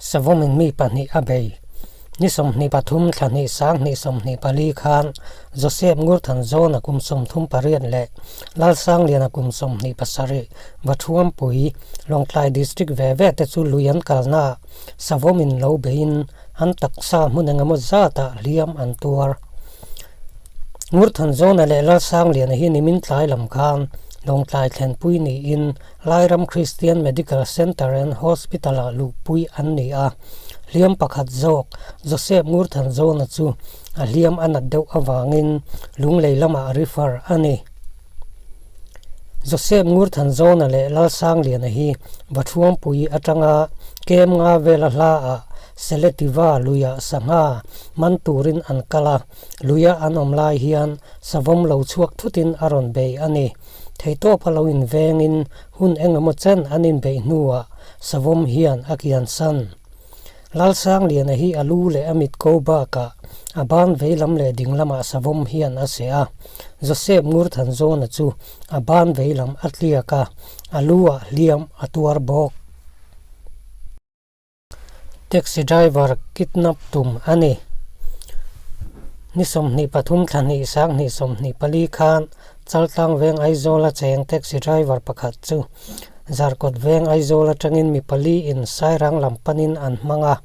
Savawmin mi pahnih a bei. Ni 23 thla hnih sang hnih 24 khan Joseph Ngurthanzawna kum 38 leh Lalsangliana kum 27 Vathuampui, Lawngtlai District ve ve te chu lui an kalnaah Savawmin lo beiin an taksa hmun engemaw zatah hliam an tuar. Ngurthanzawna leh Lalsangliana hi nimin tlai lam khan Lawngtlai thlenpui niin Lairam Christian Medical Centre and Hospital-ah luhpui an ni a. Hliam pakhat zawk, Joseph Ngurthanzawna chu a hliam a nat deuh avangin Lunglei lamah refer a ni. Joseph Ngurthanzawna leh Lalsangliana hi Vathuampui atanga kem nga vela hlaah Seletiva luiah sangha man turin an kal a, luia an awm lai hian savawm lo chhuak thutin a rawn bei a ni. Theihtawpa lo invengin hun engemaw chen an inbeih hnuah savawm hian a kiansan. Lalsangliana hi a lu leh a mit ko bakah a ban veilam leh dinglamah savawm hian a seh a. Joseph Ngurthanzawna chu a ban veilam a tliak a, a lu-ah hliam a tuar bawk. Taxi driver kidnap tum a ni. Ni 23 thla hnih sang hnih 24 khan Chaltlang veng Aizawla cheng taxi driver pakhat chu Zarkawt veng Aizawl atangin mi pali in Sairang lam panin an hmang a,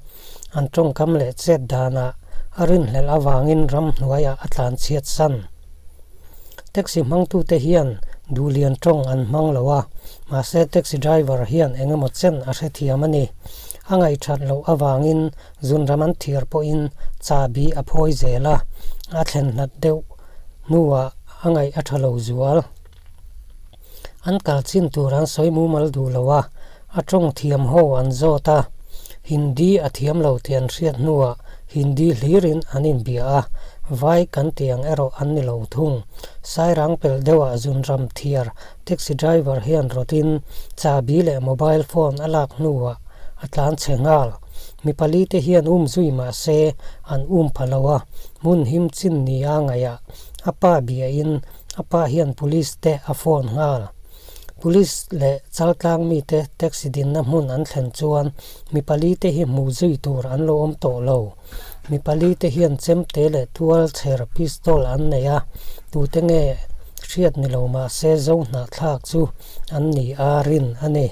an tawngkam leh chet danah a rinhlelh avangin ramhnuaiah a tlan chhiat san. Taxi hmangtute hian duhlian tawng an hmang lo a, mahse taxi driver hian engemaw chen a hrethiam a ni. A ngaihthat loh avangin zunram an thiar pawhin chahbi a phawi zel a, a thlen hlat deuh hnuah a ngaih a tha lo zual. An kal chin tur an sawi mumal duh lo a, a tawng thiam ho an zawt a, Hindi a thiam lo tih an hriat hnuah Hindi hlirin an inbia a, vai kan tih ang erawh an ni lo thung. Sairang pelh deuhah zunram thiar taxi driver hian rawtin chahbi leh mobile phone a lak hnuah a tlan chhe nghal. Mi pali te hian um zui mah se an um pha lo a, hmun him chin nia ngaihah a pa biain a pa hian police te a phone nghal. Police leh chaltlang mite taxi dinna hmun an thlen chuan mi pali te hi hmuh zui tur an lo awm tawh lo. Mi pali te hian chemte leh tual chher pistol an nei a, tute nge hriat ni lo mah se zo hnahthlak chu an ni a rin a ni.